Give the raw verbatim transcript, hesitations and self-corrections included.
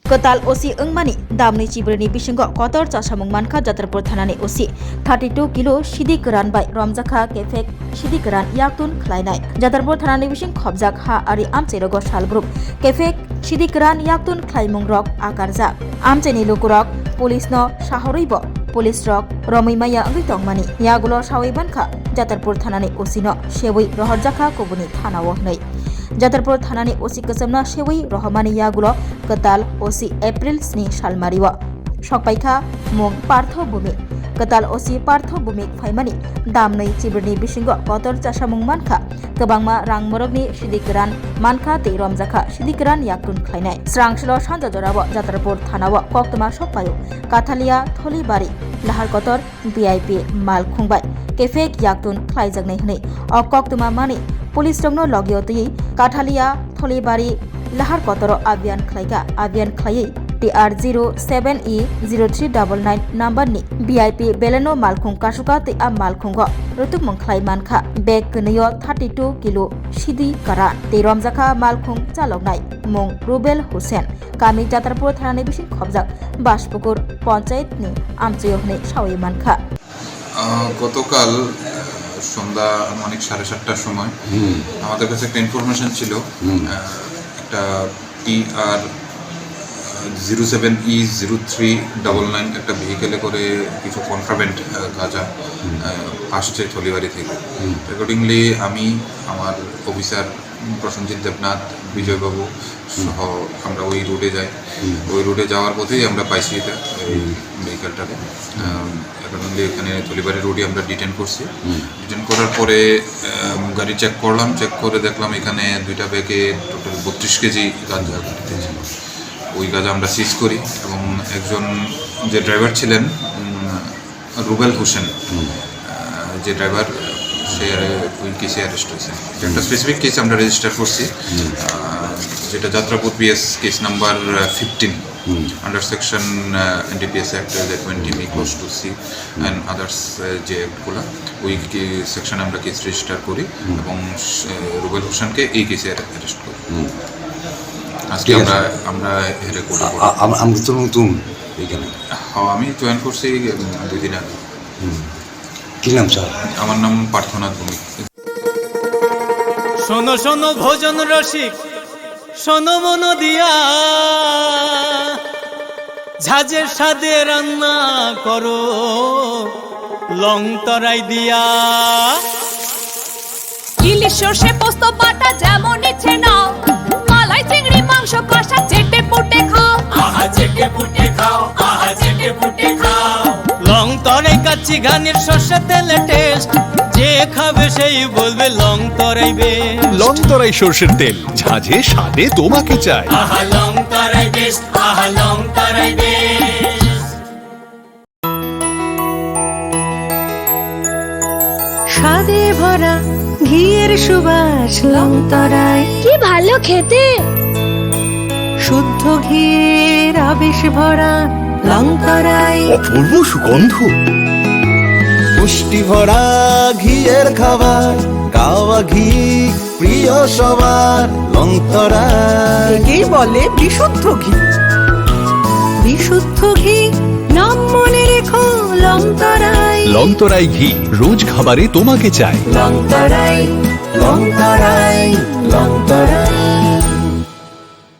Kwtal O C wngmani damni chibrini bisingo kotor chasamung mankha Jatarpur thanani O C. Thirty two kilo sidi kwran bai romjakha kephek sidi kwran yaktun khlainai. Jatarpur thanani bising khobjak ha ari amchairogo salbrum kephek sidi kwran yaktun khlaimung rok akarjak. Amchaini lukurok police no sahorwi bo police rok romwi maya wngwi tongmani. Yagulo sawi mankha Jatarpur thanani O C no sewi rohorjakha kubuni thanao hwnwi. Jatarpur thanani O C kwchwmno sewi rohormani yagulo kwtal O C April sni salmario sokpaikha mung Partho Bhumik. Kwtal O C Partho Bhumik phaimani damnwi chibrini bisingo kotor chasamung mankha. Kwbangma rang morokni sidi kwran mankha tei romjakha sidi kwran yaktun khlainai. Srangsilo sanja jorao Jatarpur thanao koktwma sokpaio Kathalia, Tholibari, Lahar Kotor, V I P malkhung bai kephek yaktun khlaijaknai hwnwi o koktwma manwi police rokno logio twiwi Kathalia, Tholibari, Lahar Kotoro abiyan khlaikha. Abiyan khlaiwi T R zero seven E zero three double nine number ni V I P Baleno malkhung kasuka tei a malkhungo rutukmung khlai mankha. Bag kwnwio thirty two kilo sidi kara tei romjakha malkhung chaloknai mung Rubel Hussein. Kami Jatarpur thanani bising khobjak Baspukur ponchayat ni amchaio hwnwi sawi mankha. আহ, গতকাল, আহ, সন্ধ্যা আনুমানিক সাড়ে সাতটার সময় হুম। আমাদের কাছে একটা ইনফরমেশন ছিল, হুম। আহ, একটা T R zero seven E zero three double nine একটা ভেহিকেলে করে কিছু কন্ট্রাব্যান্ড, আহ, গাঁজা, হুম। আহ, আসছে থলিবাড়ি থেকে। হুম। অ্যাকর্ডিংলি আমি, আমার অফিসার প্রসেনজিৎ দেবনাথ, বিজয়বাবু হুম। সহ আমরা ওই রুটে যাই। হুম। ওই রুটে যাওয়ার পথেই আমরা পাইছি এটা, এই হুম। ভেহিকেলটাকে। আম, অ্যাকর্ডিংলি এখানে থলিবাড়ি রোডে আমরা ডিটেন করছি। হুম। ডিটেন করার পরে, আম, গাড়ি চেক করলাম, চেক করে দেখলাম এখানে দুইটা ব্যাগে টোটাল বত্রিশ কেজি গাঁজা গাড়িতে ছিল। ওই গাঁজা আমরা সিজ করি এবং একজন যে ড্রাইভার ছিলেন, উম, রুবেল হোসেন, হুম। আহ, যে ড্রাইভার, সে ওই কেসে অ্যারেস্ট হয়েছে। এটা একটা হুম। স্পেসিফিক কেস আমরা রেজিস্টার করছি, হুম। আহ, যেটা Jatrapur PS case number fifteen, হুম। আন্ডার সেকশন, আহ, এনডিপিএস অ্যাক্ট, যে টোয়েন্টি মি ক্লোজ টু সি হুম। অ্যান্ড আদার্স, আহ, যে অ্যাক্টগুলো, ওই কে-, সেকশনে আমরা কেস রেজিস্টার করি হুম। এবং, আহ, রুবেল হোসেনকে এই কেসে অ্যারেস্ট করি। হুম। আজকে ঠিক আছে। আমরা, আমরা হেরে কোর্টে আ-, আ-, আম-, আমরা তো নতুন এখানে। হ্যাঁ, আমি জয়েন করছি, উম, দুই দিন আগে। হুম। কি নাম স্যার? আমার নাম পার্থনাথ ভৌমিক। শোনো শোনো ভোজন রসিক, শোনো মন দিয়া, ঝাঁঝের স্বাদে রান্না করো লং তরাই দিয়া। ইলিশ সর্ষে পোস্ত বাটা যেমন ইচ্ছে নাও, মালাই চিংড়ি মাংস কষা চেটে পুটে খাও। আহা চেটে পুটে খাও, আহা চেটে পুটে খাও। লং তরাই কাচ্চি ঘানির সর্ষে তেলে টেস্ট, যে খাবে সেই বলবে লং তরাই বেস্ট। লং তরাই সর্ষের তেল, ঝাঁঝে স্বাদে তোমাকে চাই। আহা লং তরাই বেস্ট, আহা লং তরাই বেস্ট। স্বাদে ভরা ঘিয়ের সুবাস লং তরাই। কি ভালো খেতে! শুদ্ধ ঘিয়ের আবেশ ভরা লং তরাই। অপূর্ব সুগন্ধ। পুষ্টি ভরা ঘিয়ের খাবার, গাওয়া ঘি প্রিয় সবার লং তরাই। একেই বলে বিশুদ্ধ ঘি। বিশুদ্ধ ঘি, নাম মনে রেখো লং তরাই। লং তরাই ঘি, রোজ খাবারে তোমাকে চাই। লং তরাই, লং তরাই, লং তরাই।